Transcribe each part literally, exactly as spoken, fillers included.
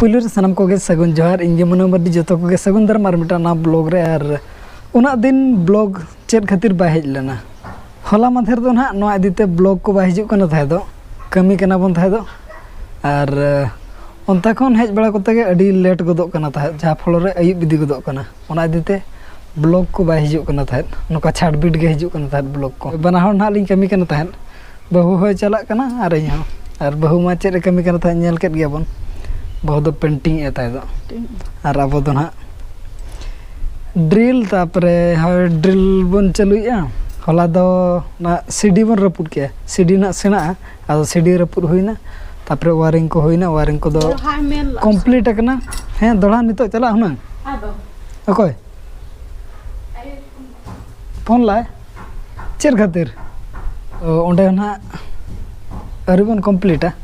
ᱯᱩᱭᱞᱩ ᱨᱮ ᱥᱟᱱᱟᱢ ᱠᱚᱜᱮ ᱥᱟᱹᱜᱩᱱ ᱡᱚᱦᱟᱨ᱾ ᱤᱧ ᱜᱮ ᱢᱟᱱᱟᱣ ᱢᱟᱹᱨᱰᱤ, ᱡᱚᱛᱚ ᱠᱚᱜᱮ ᱥᱟᱹᱜᱩᱱ ᱫᱟᱨᱟᱢ ᱟᱨ ᱢᱤᱫᱴᱟᱝ ᱱᱟᱣᱟ ᱵᱞᱚᱜ ᱨᱮ᱾ ᱟᱨ ᱩᱱᱟᱹᱜ ᱫᱤᱱ ᱵᱞᱚᱜ ᱪᱮᱫ ᱠᱷᱟᱹᱛᱤᱨ ᱵᱟᱭ ᱦᱮᱡ ᱞᱮᱱᱟ? ᱦᱚᱞᱟ ᱢᱟᱫᱷᱮᱨ ᱫᱚ ᱱᱟᱦᱟᱜ ᱱᱚᱣᱟ ᱤᱫᱤᱛᱮ ᱵᱞᱚᱜ ᱠᱚ ᱵᱟᱭ ᱦᱤᱡᱩᱜ ᱠᱟᱱᱟ ᱛᱟᱦᱮᱸ ᱫᱚ, ᱠᱟᱹᱢᱤ ᱠᱟᱱᱟ ᱵᱚᱱ ᱛᱟᱦᱮᱸ ᱫᱚ᱾ ᱟᱨ ᱚᱱᱛᱮ ᱠᱷᱚᱱ ᱦᱮᱡ ᱵᱟᱲᱟ ᱠᱚᱛᱮ ᱜᱮ ᱟᱹᱰᱤ ᱞᱮᱴ ᱜᱚᱫᱚᱜ ᱠᱟᱱᱟ ᱛᱟᱦᱮᱸᱫ, ᱡᱟᱦᱟᱸ ᱯᱷᱚᱞᱚ ᱨᱮ ᱟᱹᱭᱩᱵ ᱤᱫᱤ ᱜᱚᱫᱚᱜ ᱠᱟᱱᱟ᱾ ᱚᱱᱟ ᱤᱫᱤᱛᱮ ᱵᱞᱚᱜ ᱠᱚ ᱵᱟᱭ ᱦᱤᱡᱩᱜ ᱠᱟᱱᱟ ᱛᱟᱦᱮᱸᱫ, ᱱᱚᱝᱠᱟ ᱪᱷᱟᱴᱵᱤᱴ ᱜᱮ ᱦᱤᱡᱩᱜ ᱠᱟᱱᱟ ᱛᱟᱦᱮᱸᱫ ᱵᱞᱚᱜ ᱠᱚ᱾ ᱵᱟᱱᱟ ᱦᱚᱲ ᱱᱟᱦᱟᱜ ᱞᱤᱧ ᱠᱟᱹᱢᱤ ᱠᱟᱱᱟ ᱛᱟᱦᱮᱸᱫ, ᱵᱟᱹᱦᱩ ᱦᱚᱸᱭ ᱪᱟᱞᱟᱜ ᱠᱟᱱᱟ ᱟᱨ ᱤᱧ ᱦᱚᱸ᱾ ᱟᱨ ᱵᱟᱹᱦᱩ ᱢᱟ ᱪᱮᱫ ᱮ ᱠᱟᱹᱢᱤ ᱠᱟᱱᱟ ᱛᱟᱦᱮᱸᱫ, ᱧᱮᱞ ᱠᱮᱫ ᱜᱮᱭᱟᱵᱚᱱ᱾ ᱵᱟᱹᱦᱩ ᱫᱚ ᱯᱮᱱᱴᱤᱝ ᱮ ᱛᱟᱦᱮᱸ ᱫᱚ᱾ ᱟᱨ ᱟᱵᱚ ᱫᱚ ᱱᱟᱦᱟᱜ ᱰᱨᱤᱞ, ᱛᱟᱯᱚᱨᱮ ᱦᱳᱭ, ᱰᱨᱤᱞ ᱵᱚᱱ ᱪᱟᱹᱞᱩᱭᱮᱫᱼᱟ᱾ ᱦᱚᱞᱟ ᱫᱚ ᱚᱱᱟ ᱥᱤᱰᱤ ᱵᱚᱱ ᱨᱟᱹᱯᱩᱫ ᱠᱮᱜᱼᱟ, ᱥᱤᱰᱤ ᱨᱮᱱᱟᱜ ᱥᱮᱬᱟᱜᱼᱟ᱾ ᱟᱫᱚ ᱥᱤᱰᱤ ᱨᱟᱹᱯᱩᱫ ᱦᱩᱭᱱᱟ, ᱛᱟᱯᱚᱨᱮ ᱣᱟᱨᱤᱝ ᱠᱚ ᱦᱩᱭᱱᱟ, ᱣᱟᱨᱤᱝ ᱠᱚᱫᱚ ᱫᱚᱦᱲᱟ ᱢᱮᱱ ᱞᱟᱜ ᱠᱚᱢᱯᱞᱤᱴ ᱟᱠᱟᱱᱟ᱾ ᱦᱮᱸ, ᱫᱚᱦᱲᱟ ᱱᱤᱛᱚᱜ ᱪᱟᱞᱟᱜ ᱦᱩᱱᱟᱹᱝ᱾ ᱟᱫᱚ ᱚᱠᱚᱭ? ᱯᱷᱳᱱ ᱞᱟᱭ? ᱪᱮᱫ ᱠᱷᱟᱹᱛᱤᱨ? ᱛᱚ ᱚᱸᱰᱮ ᱱᱟᱦᱟᱜ ᱟᱹᱣᱨᱤ ᱵᱚᱱ ᱠᱚᱢᱯᱞᱤᱴᱟ,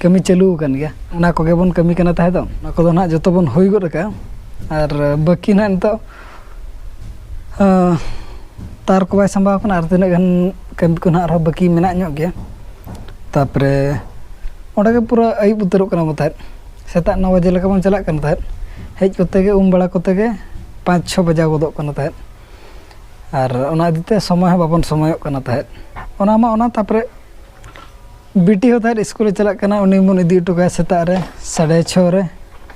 ᱠᱟᱹᱢᱤ ᱪᱟᱹᱞᱩ ᱟᱠᱟᱱ ᱜᱮᱭᱟ᱾ ᱚᱱᱟ ᱠᱚᱜᱮ ᱵᱚᱱ ᱠᱟᱹᱢᱤ ᱠᱟᱱᱟ ᱛᱟᱦᱮᱸ ᱫᱚ, ᱚᱱᱟ ᱠᱚᱫᱚ ᱱᱟᱦᱟᱜ ᱡᱚᱛᱚ ᱵᱚᱱ ᱦᱩᱭ ᱜᱚᱫ ᱟᱠᱟᱫᱼᱟ᱾ ᱟᱨ ᱵᱟᱹᱠᱤ ᱱᱟᱦᱟᱜ ᱱᱤᱛᱚᱜ, ᱟᱸ, ᱛᱟᱨ ᱠᱚ ᱵᱟᱭ ᱥᱟᱢᱵᱟᱣ ᱠᱟᱱᱟ, ᱟᱨ ᱛᱤᱱᱟᱹᱜ ᱜᱟᱱ ᱠᱟᱹᱢᱤ ᱠᱚ ᱱᱟᱦᱟᱜ ᱟᱨᱦᱚᱸ ᱵᱟᱹᱠᱤ ᱢᱮᱱᱟᱜ ᱧᱚᱜ ᱜᱮᱭᱟ᱾ ᱛᱟᱯᱚᱨᱮ ᱚᱸᱰᱮ ᱜᱮ ᱯᱩᱨᱟᱹ ᱟᱹᱭᱩᱵ ᱩᱛᱟᱹᱨᱚᱜ ᱠᱟᱱᱟ ᱵᱚ ᱛᱟᱦᱮᱸᱫ᱾ ᱥᱮᱛᱟᱜ ᱱᱚ ᱵᱟᱡᱮ ᱞᱮᱠᱟ ᱵᱚᱱ ᱪᱟᱞᱟᱜ ᱠᱟᱱ ᱛᱟᱦᱮᱸᱫ, ᱦᱮᱡ ᱠᱚᱛᱮ ᱜᱮ, ᱩᱢ ᱵᱟᱲᱟ ᱠᱚᱛᱮ ᱜᱮ ᱯᱟᱸᱪ ᱪᱷᱚ ᱵᱟᱡᱟᱣ ᱜᱚᱫᱚᱜ ᱠᱟᱱᱟ ᱛᱟᱦᱮᱸᱫ᱾ ᱟᱨ ᱚᱱᱟ ᱤᱫᱤ ᱛᱮ ᱥᱚᱢᱚᱭ ᱦᱚᱸ ᱵᱟᱵᱚᱱ ᱥᱚᱢᱚᱭᱚᱜ ᱠᱟᱱᱟ ᱛᱟᱦᱮᱸᱫ᱾ ᱚᱱᱟ ᱢᱟ ᱚᱱᱟ, ᱛᱟᱯᱚᱨᱮ ᱵᱤᱴᱤ ᱦᱚᱸ ᱛᱟᱦᱮᱸᱫ ᱤᱥᱠᱩᱞᱮ ᱪᱟᱞᱟᱜ ᱠᱟᱱᱟ, ᱩᱱᱤ ᱵᱚᱱ ᱤᱫᱤ ᱦᱚᱴᱚ ᱠᱟᱭᱟ ᱥᱮᱛᱟᱜ ᱨᱮ ᱥᱟᱲᱮ ᱪᱷᱚ ᱨᱮ᱾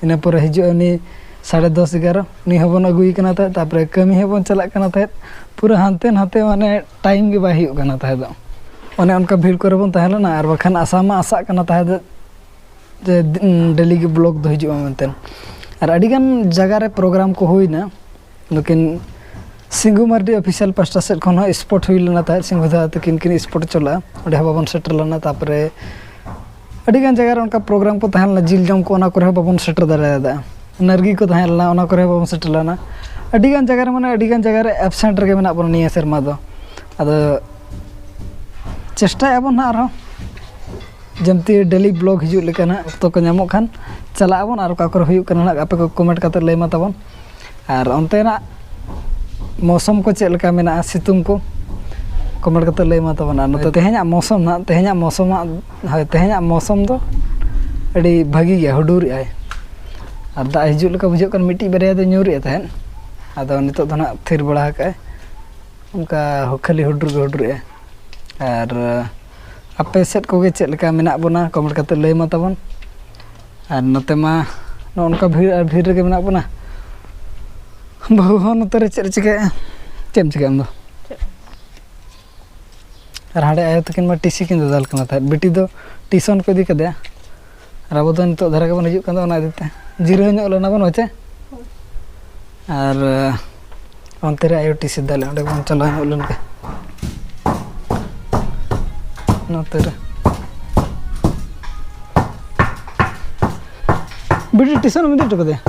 ᱤᱱᱟᱹ ᱯᱚᱨᱮ ᱦᱤᱡᱩᱜᱼᱟ ᱩᱱᱤ ᱥᱟᱲᱮ ᱫᱚᱥ ᱮᱜᱟᱨᱚ, ᱩᱱᱤ ᱦᱚᱸᱵᱚᱱ ᱟᱹᱜᱩᱭᱮ ᱠᱟᱱᱟ ᱛᱟᱦᱮᱸᱫ᱾ ᱛᱟᱯᱚᱨᱮ ᱠᱟᱹᱢᱤ ᱦᱚᱸᱵᱚᱱ ᱪᱟᱞᱟᱜ ᱠᱟᱱᱟ ᱛᱟᱦᱮᱸᱫ, ᱯᱩᱨᱟᱹ ᱦᱟᱱᱛᱮ ᱱᱟᱛᱮ, ᱢᱟᱱᱮ ᱴᱟᱭᱤᱢ ᱜᱮ ᱵᱟᱭ ᱦᱩᱭᱩᱜ ᱠᱟᱱᱟ ᱛᱟᱦᱮᱸᱫ ᱫᱚ᱾ ᱚᱱᱮ ᱚᱱᱠᱟ ᱵᱷᱤᱲ ᱠᱚᱨᱮ ᱵᱚᱱ ᱛᱟᱦᱮᱸ ᱞᱮᱱᱟ, ᱟᱨ ᱵᱟᱠᱷᱟᱱ ᱟᱥᱟ ᱢᱟ ᱟᱥᱟᱜ ᱠᱟᱱᱟ ᱛᱟᱦᱮᱸᱫ ᱡᱮ ᱰᱮᱞᱤ ᱜᱮ ᱵᱞᱚᱜ ᱫᱚ ᱦᱤᱡᱩᱜᱼᱟ ᱢᱮᱱᱛᱮ᱾ ᱟᱨ ᱟᱹᱰᱤᱜᱟᱱ ᱡᱟᱭᱜᱟ ᱨᱮ ᱯᱨᱳᱜᱨᱟᱢ ᱠᱚ ᱦᱩᱭᱱᱟ, ᱱᱩᱠᱤᱱ ᱥᱤᱝᱜᱩ ᱢᱟᱨᱰᱤ ᱚᱯᱷᱤᱥᱤᱭᱟᱞ ᱯᱟᱥᱴᱟ ᱥᱮᱫ ᱠᱷᱚᱱ ᱦᱚᱸ ᱥᱯᱳᱨᱴ ᱦᱩᱭ ᱞᱮᱱᱟ ᱛᱟᱦᱮᱸᱫ, ᱥᱤᱝᱜᱩ ᱫᱟᱫᱟ ᱛᱟᱹᱠᱤᱱ ᱠᱤᱱ ᱥᱯᱳᱨᱴ ᱦᱚᱪᱚ ᱞᱮᱫᱼᱟ, ᱚᱸᱰᱮ ᱦᱚᱸ ᱵᱟᱵᱚᱱ ᱥᱮᱴᱮᱨ ᱞᱮᱱᱟ᱾ ᱛᱟᱨᱯᱚᱨᱮ ᱟᱹᱰᱤᱜᱟᱱ ᱡᱟᱭᱜᱟ ᱨᱮ ᱚᱱᱠᱟ ᱯᱨᱳᱜᱨᱟᱢ ᱠᱚ ᱛᱟᱦᱮᱸ ᱞᱮᱱᱟ, ᱡᱤᱞ ᱡᱚᱢ ᱠᱚ, ᱚᱱᱟ ᱠᱚᱨᱮ ᱦᱚᱸ ᱵᱟᱵᱚᱱ ᱥᱮᱴᱮᱨ ᱫᱟᱲᱮᱭᱟᱫᱟ᱾ ᱱᱟᱨᱜᱤ ᱠᱚ ᱛᱟᱦᱮᱸ ᱞᱮᱱᱟ, ᱚᱱᱟ ᱠᱚᱨᱮ ᱦᱚᱸ ᱵᱟᱵᱚᱱ ᱥᱮᱴᱮᱨ ᱞᱮᱱᱟ᱾ ᱟᱹᱰᱤᱜᱟᱱ ᱡᱟᱭᱜᱟ ᱨᱮ, ᱢᱟᱱᱮ ᱟᱹᱰᱤᱜᱟᱱ ᱡᱟᱭᱜᱟ ᱨᱮ ᱮᱵᱥᱮᱱᱴ ᱨᱮᱜᱮ ᱢᱮᱱᱟᱜ ᱵᱚᱱᱟ ᱱᱤᱭᱟᱹ ᱥᱮᱨᱢᱟ ᱫᱚ᱾ ᱟᱫᱚ ᱪᱮᱥᱴᱟᱭᱟᱵᱚᱱ ᱦᱟᱸᱜ ᱟᱨᱦᱚᱸ, ᱡᱮᱢᱛᱤ ᱰᱮᱞᱤ ᱵᱞᱚᱜ ᱦᱤᱡᱩᱜ ᱞᱮᱠᱟ ᱱᱟᱦᱟᱜ ᱚᱠᱛᱚ ᱠᱚ ᱧᱟᱢᱚᱜ ᱠᱷᱟᱱ ᱪᱟᱞᱟᱜ ᱟᱵᱚᱱ, ᱟᱨ ᱚᱠᱟ ᱠᱚᱨᱮ ᱦᱩᱭᱩᱜ ᱠᱟᱱᱟ ᱱᱟᱦᱟᱜ ᱟᱯᱮ ᱠᱚ ᱠᱚᱢᱮᱱᱴ ᱠᱟᱛᱮ ᱞᱟᱹᱭ ᱢᱟ ᱛᱟᱵᱚᱱ᱾ ᱟᱨ ᱚᱱᱛᱮᱱᱟᱜ ᱢᱳᱥᱚᱢ ᱠᱚ ᱪᱮᱫ ᱞᱮᱠᱟ ᱢᱮᱱᱟᱜᱼᱟ, ᱥᱤᱛᱩᱝ ᱠᱚ, ᱠᱚᱢᱮᱱᱴ ᱠᱟᱛᱮ ᱞᱟᱹᱭ ᱢᱟ ᱛᱟᱵᱚᱱ᱾ ᱟᱨ ᱱᱚᱛᱮ ᱛᱮᱦᱮᱧᱟᱜ ᱢᱳᱥᱚᱢ ᱱᱟᱦᱟᱜ, ᱛᱮᱦᱮᱧᱟᱜ ᱢᱳᱥᱚᱢᱟᱜ, ᱦᱳᱭ, ᱛᱮᱦᱮᱧᱟᱜ ᱢᱳᱥᱚᱢ ᱫᱚ ᱟᱹᱰᱤ ᱵᱷᱟᱹᱜᱤ ᱜᱮᱭᱟ, ᱦᱩᱰᱩᱨᱮᱜᱼᱟᱭ᱾ ᱟᱨ ᱫᱟᱜ ᱦᱤᱡᱩᱜ ᱞᱮᱠᱟ ᱵᱩᱡᱷᱟᱹᱜ ᱠᱟᱱᱟ, ᱢᱤᱫᱴᱤᱡ ᱵᱟᱨᱭᱟ ᱫᱚ ᱧᱩᱨᱮᱫ ᱛᱟᱦᱮᱸᱫ, ᱟᱫᱚ ᱱᱤᱛᱚᱜ ᱫᱚ ᱱᱟᱦᱟᱜ ᱛᱷᱤᱨ ᱵᱟᱲᱟ ᱟᱠᱟᱫᱼᱟᱭ᱾ ᱚᱱᱠᱟ ᱠᱷᱟᱹᱞᱤ ᱦᱩᱰᱩᱨ ᱜᱮ ᱦᱩᱰᱩᱨᱮᱜᱼᱟᱭ᱾ ᱟᱨ ᱟᱯᱮ ᱥᱮᱫ ᱠᱚᱜᱮ ᱪᱮᱫ ᱞᱮᱠᱟ ᱢᱮᱱᱟᱜ ᱵᱚᱱᱟ, ᱠᱚᱢᱮᱱᱴ ᱠᱟᱛᱮ ᱞᱟᱹᱭ ᱢᱟ ᱛᱟᱵᱚᱱ᱾ ᱟᱨ ᱱᱚᱛᱮ ᱢᱟ ᱱᱚᱜᱼᱚ ᱱᱚᱝᱠᱟ ᱵᱷᱤᱲ ᱟᱨ ᱵᱷᱤᱲ ᱨᱮᱜᱮ ᱢᱮᱱᱟᱜ ᱵᱚᱱᱟ᱾ ᱵᱟᱹᱦᱩ ᱦᱚᱸ ᱱᱚᱛᱮ ᱨᱮ ᱪᱮᱫ ᱮ ᱪᱤᱠᱟᱹᱭᱮᱫᱼᱟ? ᱪᱮᱫ ᱮᱢ ᱪᱤᱠᱟᱹᱭᱟ ᱟᱢ ᱫᱚ? ᱪᱮᱫ? ᱟᱨ ᱦᱟᱸᱰᱮ ᱟᱭᱳ ᱛᱟᱹᱠᱤᱱ ᱢᱟ ᱴᱤᱥᱤ ᱠᱤᱱ ᱫᱟᱫᱟᱞ ᱠᱟᱱᱟ ᱛᱟᱦᱮᱸᱫ, ᱵᱤᱴᱤ ᱫᱚ ᱴᱤᱭᱩᱥᱚᱱ ᱠᱚ ᱤᱫᱤ ᱠᱟᱫᱮᱭᱟ᱾ ᱟᱨ ᱟᱵᱚ ᱫᱚ ᱱᱤᱛᱚᱜ ᱫᱷᱟᱨᱟ ᱜᱮᱵᱚᱱ ᱦᱤᱡᱩᱜ ᱠᱟᱱ ᱫᱚ, ᱚᱱᱟ ᱤᱫᱤ ᱛᱮ ᱡᱤᱨᱟᱹᱣ ᱧᱚᱜ ᱞᱮᱱᱟ ᱵᱚᱱ, ᱦᱳᱭ ᱪᱮ? ᱟᱨ ᱚᱱᱛᱮ ᱨᱮ ᱟᱭᱳ ᱴᱤᱥᱤ ᱫᱟᱞᱮ, ᱚᱸᱰᱮ ᱵᱚᱱ ᱪᱟᱞᱟᱣ ᱧᱚᱜ ᱞᱮᱱ ᱜᱮ᱾ ᱱᱚᱛᱮ ᱨᱮ ᱵᱤᱴᱤ ᱴᱤᱭᱩᱥᱚᱱ ᱮᱢ ᱤᱫᱤ ᱦᱚᱴᱚ ᱠᱟᱫᱮᱭᱟ?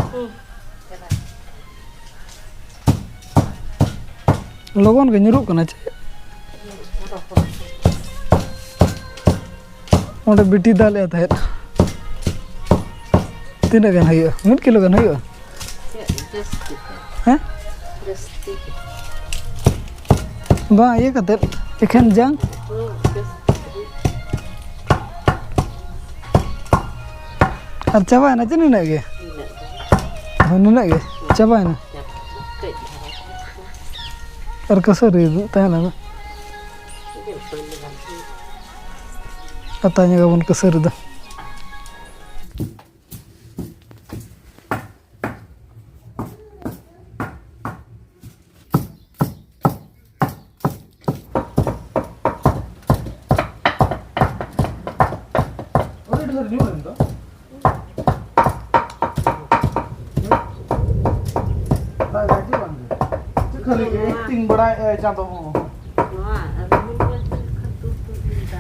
ᱞᱚᱜᱚᱱ ᱜᱮ ᱧᱩᱨᱩᱜ ᱠᱟᱱᱟ ᱪᱮ? ᱚᱸᱰᱮ ᱵᱤᱴᱤ ᱫᱟᱞᱮᱫ ᱛᱟᱦᱮᱸᱫ᱾ ᱛᱤᱱᱟᱹᱜ ᱜᱟᱱ ᱦᱩᱭᱩᱜᱼᱟ? ᱢᱤᱫ ᱠᱤᱞᱳ ᱜᱟᱱ ᱦᱩᱭᱩᱜᱼᱟ? ᱡᱟᱹᱥᱛᱤ ᱛᱮ᱾ ᱦᱮᱸ? ᱡᱟᱹᱥᱛᱤ ᱛᱮ᱾ ᱵᱟᱝ, ᱤᱭᱟᱹ ᱠᱟᱛᱮᱫ, ᱮᱠᱷᱮᱱ ᱡᱟᱝ᱾ ᱦᱩᱸ, ᱡᱟᱹᱥᱛᱤ ᱛᱮ᱾ ᱟᱨ ᱪᱟᱵᱟᱭᱮᱱᱟ ᱪᱮ ᱱᱤᱱᱟᱹᱜ ᱜᱮ? ᱤᱱᱟᱹᱜ ᱜᱮ᱾ ᱦᱳᱭ, ᱱᱤᱱᱟᱹᱜ ᱜᱮ? ᱪᱟᱵᱟᱭᱮᱱᱟ? ᱠᱟᱹᱡ ᱫᱷᱟᱨᱟ᱾ ᱟᱨ ᱠᱟᱹᱥᱟᱹᱨᱤ ᱛᱟᱦᱮᱱᱟ ᱫᱚ᱾ ᱟᱛᱟ ᱧᱚᱜᱟᱵᱚᱱ ᱠᱟᱹᱥᱟᱹᱨᱤ ᱫᱚ᱾ ᱠᱷᱟᱹᱞᱤ acting ᱵᱟᱲᱟᱭᱮᱫᱼᱟᱭ ᱪᱟᱸᱫᱚ ᱦᱚᱸ᱾ ᱱᱚᱣᱟ ᱨᱤᱢᱤᱞ ᱧᱮᱞ ᱛᱮ ᱠᱷᱟᱹᱛᱩᱨ ᱠᱚ ᱤᱫᱤᱭᱮᱫᱟ᱾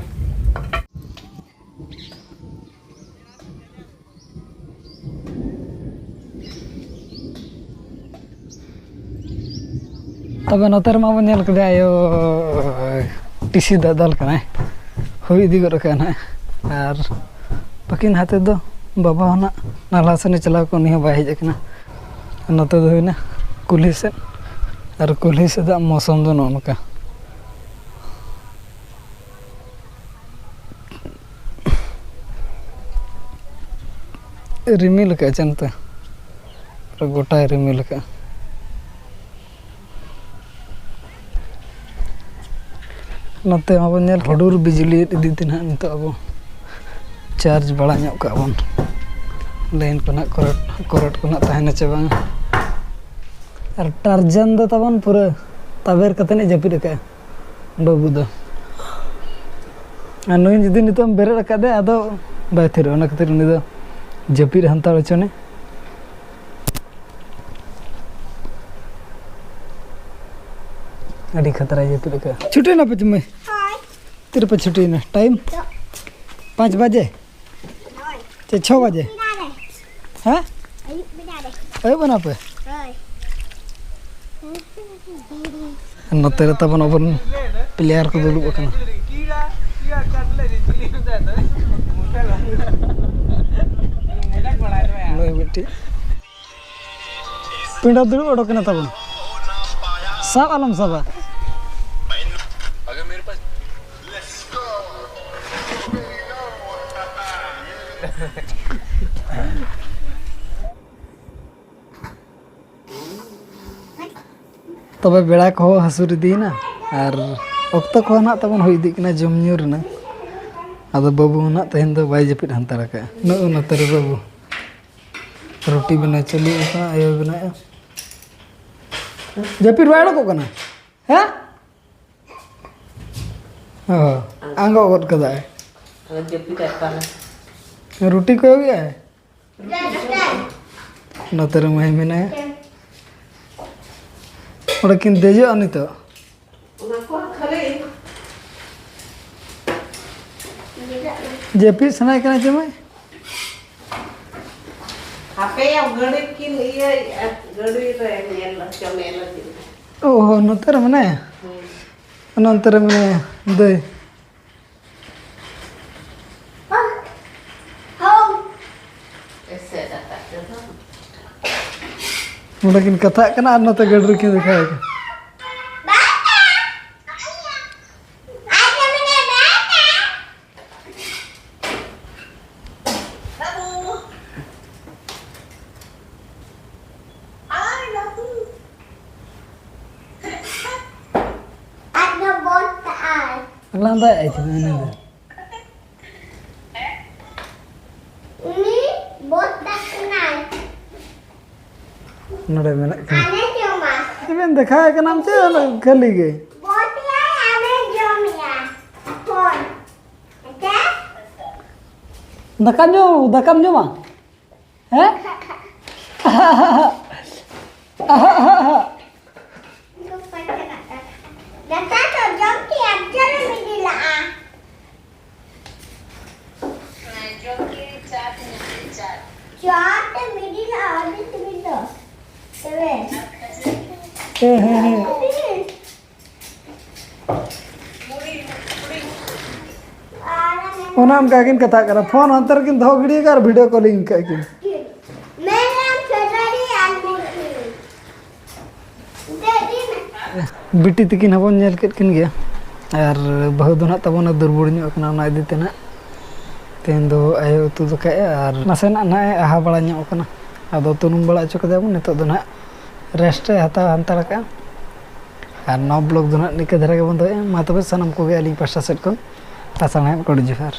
ᱛᱚᱵᱮ ᱱᱚᱛᱮ ᱨᱮᱢᱟ ᱵᱚᱱ ᱧᱮᱞ ᱠᱮᱫᱟ, ᱟᱭᱳ ᱴᱤᱥᱤ ᱫᱟᱫᱟᱞ ᱠᱟᱱᱟᱭ, ᱦᱩᱭ ᱤᱫᱤ ᱜᱚᱫ ᱟᱠᱟᱱᱟ ᱱᱟᱦᱟᱜ᱾ ᱟᱨ ᱵᱟᱹᱠᱤᱱ ᱦᱟᱛᱮ ᱫᱚ ᱵᱟᱵᱟ ᱦᱚᱸ ᱱᱟᱦᱟᱜ ᱱᱟᱞᱦᱟ ᱥᱮᱱᱮ ᱪᱟᱞᱟᱣ ᱠᱚᱜ, ᱩᱱᱤ ᱦᱚᱸ ᱵᱟᱭ ᱦᱮᱡ ᱟᱠᱟᱱᱟ᱾ ᱱᱚᱛᱮ ᱫᱚ ᱦᱩᱭᱱᱟ ᱠᱩᱞᱦᱤ ᱥᱮᱫ, ᱟᱨ ᱠᱩᱞᱦᱤ ᱥᱮᱫᱟᱜ ᱢᱳᱥᱚᱢ ᱫᱚ ᱱᱚᱜᱼᱚ ᱱᱚᱝᱠᱟ᱾ ᱨᱤᱢᱤᱞ ᱟᱠᱟᱫ ᱪᱮ ᱱᱚᱛᱮ? ᱜᱚᱴᱟᱭ ᱨᱤᱢᱤᱞ ᱟᱠᱟᱫᱼᱟ᱾ ᱱᱚᱛᱮ ᱢᱟᱵᱚᱱ ᱧᱮᱞ ᱦᱩᱰᱩᱨ ᱵᱤᱡᱽᱞᱤ ᱤᱫᱤ ᱛᱮ ᱱᱟᱦᱟᱜ ᱱᱤᱛᱚᱜ ᱟᱵᱚ ᱪᱟᱨᱡᱽ ᱵᱟᱲᱟ ᱧᱚᱜ ᱠᱟᱜ ᱵᱚᱱ᱾ ᱞᱟᱭᱤᱱ ᱠᱚ ᱱᱟᱦᱟᱜ ᱠᱚᱨᱚᱴ ᱠᱚᱨᱚᱴ ᱠᱚ ᱱᱟᱦᱟᱜ ᱛᱟᱦᱮᱱᱟ ᱪᱮ ᱵᱟᱝᱟ᱾ ᱟᱨ ᱴᱟᱨᱡᱟᱱ ᱫᱚ ᱛᱟᱵᱚᱱ ᱯᱩᱨᱟᱹ ᱛᱟᱵᱮᱨ ᱠᱟᱛᱮᱫ ᱮ ᱡᱟᱹᱯᱤᱫ ᱟᱠᱟᱫᱼᱟ ᱵᱟᱹᱵᱩ ᱫᱚ᱾ ᱟᱨ ᱱᱩᱭ ᱡᱩᱫᱤ ᱱᱤᱛᱚᱜ ᱮᱢ ᱵᱮᱨᱮᱫ ᱟᱠᱟᱫᱮ, ᱟᱫᱚ ᱵᱟᱭ ᱛᱷᱤᱨᱚᱜᱼᱟ᱾ ᱚᱱᱟ ᱠᱷᱟᱹᱛᱤᱨ ᱩᱱᱤ ᱫᱚ ᱡᱟᱹᱯᱤᱫ ᱦᱟᱱᱛᱟᱲ ᱦᱚᱪᱚᱱᱮ᱾ ᱟᱹᱰᱤ ᱠᱷᱟᱛᱨᱟᱭ ᱡᱟᱹᱯᱤᱫ ᱟᱠᱟᱫᱼᱟ᱾ ᱪᱷᱩᱴᱤ ᱱᱟᱯᱮ ᱪᱩᱢᱟᱹᱭ? ᱦᱳᱭ᱾ ᱛᱤᱨᱮᱯᱮ ᱪᱷᱩᱴᱤᱭᱮᱱᱟ? ᱴᱟᱭᱤᱢ? ᱱᱤᱛᱚᱜ᱾ ᱯᱟᱸᱪ ᱵᱟᱡᱮ? ᱦᱳᱭ᱾ ᱪᱮ ᱪᱷᱚ ᱵᱟᱡᱮ? ᱵᱮᱲᱟ ᱨᱮ᱾ ᱦᱮᱸ? ᱟᱹᱭᱩᱵ ᱵᱮᱲᱟ ᱨᱮ᱾ ᱟᱹᱭᱩᱵ ᱮᱱᱟ ᱯᱮ? ᱦᱳᱭ᱾ ᱱᱚᱛᱮ ᱨᱮ ᱛᱟᱵᱚᱱ ᱟᱵᱚᱨᱮᱱ ᱯᱞᱮᱭᱟᱨ ᱠᱚ ᱫᱩᱲᱩᱵ ᱟᱠᱟᱱᱟ᱾ ᱱᱩᱭ ᱢᱤᱫᱴᱤᱡ᱾ ᱯᱤᱸᱰᱟ ᱫᱩᱲᱩᱵ ᱚᱰᱚᱠ ᱮᱱᱟ ᱛᱟᱵᱚᱱ᱾ ᱥᱟᱵ ᱟᱞᱚᱢ ᱥᱟᱵᱟ᱾ ᱛᱚᱵᱮ ᱵᱮᱲᱟ ᱠᱚᱦᱚᱸ ᱦᱟᱹᱥᱩᱨ ᱤᱫᱤᱭᱮᱱᱟ ᱟᱨ ᱚᱠᱛᱚ ᱠᱚᱦᱚᱸ ᱱᱟᱦᱟᱜ ᱛᱟᱵᱚᱱ ᱦᱩᱭ ᱤᱫᱤᱜ ᱠᱟᱱᱟ ᱡᱚᱢ ᱧᱩ ᱨᱮᱱᱟᱜ᱾ ᱟᱫᱚ ᱵᱟᱹᱵᱩ ᱦᱚᱸ ᱱᱟᱦᱟᱜ ᱛᱮᱦᱮᱧ ᱫᱚ ᱵᱟᱭ ᱡᱟᱹᱯᱤᱫ ᱦᱟᱱᱛᱟᱲ ᱟᱠᱟᱫᱼᱟ᱾ ᱱᱚᱜᱼᱚ ᱱᱚᱛᱮ ᱨᱮ ᱵᱟᱹᱵᱩ ᱨᱩᱴᱤ ᱵᱮᱱᱟᱣ ᱪᱟᱹᱞᱩ ᱟᱠᱟᱱᱟ, ᱟᱭᱳᱭ ᱵᱮᱱᱟᱣᱮᱫᱼᱟ᱾ ᱡᱟᱹᱯᱤᱫ ᱵᱟᱭ ᱚᱰᱚᱠᱚᱜ ᱠᱟᱱᱟ? ᱦᱮᱸ? ᱚ, ᱟᱸᱜᱚᱜ ᱜᱚᱫ ᱠᱟᱫᱟᱭ᱾ ᱟᱫᱚ ᱡᱟᱹᱯᱤᱫ ᱟᱭ ᱯᱟᱞᱮ᱾ ᱨᱩᱴᱤ ᱠᱚᱭᱚᱜᱮᱜᱼᱟᱭ᱾ ᱱᱚᱛᱮ ᱨᱮ ᱢᱟᱹᱭ ᱢᱮᱱᱟᱭᱟ᱾ ᱚᱸᱰᱮ ᱠᱤᱱ ᱫᱮᱡᱚᱜᱼᱟ ᱱᱤᱛᱚᱜ᱾ ᱚᱱᱟ ᱠᱚ ᱠᱷᱟᱹᱞᱤ ᱡᱟᱹᱯᱤᱫ ᱥᱟᱱᱟᱭᱮ ᱠᱟᱱᱟ ᱪᱮ ᱢᱟᱹᱭ? ᱦᱟᱯᱮᱭᱟ, ᱜᱟᱹᱰᱤ ᱠᱤᱱ ᱤᱭᱟᱹᱭᱮᱫᱼᱟ, ᱜᱟᱹᱰᱤ ᱨᱮ ᱧᱮᱞ ᱦᱚᱪᱚ ᱢᱮ ᱞᱟᱹᱜᱤᱫ᱾ ᱚ ᱦᱚᱸ, ᱱᱚᱛᱮ ᱨᱮ ᱢᱮᱱᱟᱭᱟ? ᱦᱩᱸ᱾ ᱚᱱᱟ ᱚᱱᱛᱮ ᱨᱮ ᱢᱮᱱᱟᱭᱟ ᱫᱟᱹᱭ᱾ ᱮᱥᱮᱫ ᱟᱠᱟᱫ ᱛᱮᱫᱚ᱾ ᱱᱚᱰᱮ ᱠᱤᱱ ᱠᱟᱛᱷᱟᱜ ᱠᱟᱱᱟ ᱟᱨ ᱱᱚᱛᱮ ᱜᱟᱹᱰᱤ ᱨᱮᱠᱤᱱ ᱫᱮᱠᱷᱟᱣ ᱠᱟᱱᱟ᱾ ᱞᱟᱸᱫᱟᱭᱮᱫ ᱟᱭ ᱪᱮᱫ ᱩᱱᱤ ᱫᱚ? ᱩᱱᱤ ᱵᱚᱥ ᱫᱟᱜ ᱠᱟᱱᱟᱭ᱾ ᱱᱚᱰᱮ ᱢᱮᱱᱟᱜ ᱠᱤᱱᱟ᱾ ᱟᱞᱮ ᱡᱚᱢᱟ᱾ ᱪᱮᱫ ᱵᱮᱱ ᱫᱮᱠᱷᱟᱣ ᱠᱟᱱᱟᱢ ᱪᱮ ᱚᱱᱟ ᱠᱷᱟᱹᱞᱤ ᱜᱮ? ᱵᱚᱥ ᱭᱟᱭ, ᱟᱞᱮ ᱡᱚᱢ ᱭᱟ᱾ ᱯᱷᱳᱱ᱾ ᱦᱮᱸᱪᱮ? ᱫᱟᱠᱟ ᱧᱩ, ᱫᱟᱠᱟᱢ ᱡᱚᱢᱟ? ᱦᱮᱸ? ᱫᱟᱠᱟ ᱛᱚ ᱡᱚᱢ ᱠᱮᱜᱼᱟᱢ, ᱪᱚᱞᱚ ᱢᱤᱫ ᱫᱤᱱ ᱞᱟᱜᱼᱟ᱾ ᱦᱮᱸ, ᱡᱚᱢ ᱠᱮᱜᱼᱟᱹᱧ, ᱪᱟ ᱛᱤᱱᱟᱹᱜ ᱪᱟ? ᱪᱟ ᱛᱮ ᱢᱤᱫ ᱫᱤᱱ ᱞᱟᱜᱼᱟ, ᱟᱹᱰᱤ ᱥᱤᱵᱤᱞ ᱫᱚ᱾ ᱛᱚᱵᱮ᱾ ᱦᱮᱸ, ᱦᱮᱸ, ᱦᱮᱸ᱾ ᱚᱱᱮ ᱚᱱᱠᱟ ᱠᱤᱱ ᱠᱟᱛᱷᱟᱜ ᱠᱟᱱᱟ, ᱯᱷᱳᱱ ᱦᱟᱱᱛᱮ ᱨᱮᱠᱤᱱ ᱫᱚᱦᱚ ᱜᱤᱰᱤ ᱠᱟᱜᱼᱟ ᱟᱨ ᱵᱷᱤᱰᱤᱭᱳ ᱠᱚᱞᱤᱝ ᱠᱟᱜ ᱠᱤᱱ᱾ ᱢᱮᱨᱚᱢ ᱪᱚᱪᱚᱲᱤ ᱟᱨ ᱢᱩᱨᱜᱤ᱾ ᱵᱤᱴᱤ ᱛᱤᱠᱤᱱ ᱦᱚᱸᱵᱚᱱ ᱧᱮᱞ ᱠᱮᱫ ᱠᱤᱱ ᱜᱮᱭᱟ, ᱟᱨ ᱵᱟᱹᱦᱩ ᱫᱚ ᱱᱟᱦᱟᱜ ᱛᱟᱵᱚᱱ ᱮ ᱫᱩᱨᱵᱚᱲ ᱧᱚᱜ ᱟᱠᱟᱱᱟ, ᱚᱱᱟ ᱤᱫᱤ ᱛᱮ ᱱᱟᱦᱟᱜ ᱛᱮᱦᱮᱧ ᱫᱚ ᱟᱭᱳ ᱩᱛᱩ ᱫᱟᱠᱟᱭᱮᱜᱼᱟ ᱟᱨ ᱱᱟᱥᱮᱱᱟᱜ ᱱᱟᱦᱟᱜ ᱮ ᱟᱦᱟ ᱵᱟᱲᱟ ᱧᱚᱜ ᱟᱠᱟᱱᱟ᱾ ᱟᱫᱚ ᱛᱩᱱᱩᱢ ᱵᱟᱲᱟ ᱦᱚᱪᱚ ᱠᱟᱫᱮᱭᱟ ᱵᱚᱱ, ᱱᱤᱛᱚᱜ ᱫᱚ ᱱᱟᱦᱟᱜ ᱨᱮᱥᱴ ᱮ ᱦᱟᱛᱟᱣ ᱦᱟᱱᱛᱟᱲ ᱠᱟᱜᱼᱟ᱾ ᱟᱨ ᱱᱚᱣᱟ ᱵᱞᱚᱜ ᱫᱚ ᱱᱟᱦᱟᱜ ᱱᱤᱝᱠᱟᱹ ᱫᱷᱟᱨᱟ ᱜᱮᱵᱚᱱ ᱫᱚᱦᱚᱭᱟ᱾ ᱢᱟ ᱛᱚᱵᱮ ᱥᱟᱱᱟᱢ ᱠᱚᱜᱮ ᱟᱹᱞᱤᱧ ᱯᱟᱦᱴᱟ ᱥᱮᱫ ᱠᱷᱚᱱ ᱟᱥᱟᱲᱦᱮᱫ ᱜᱚᱰ ᱡᱚᱦᱟᱨ᱾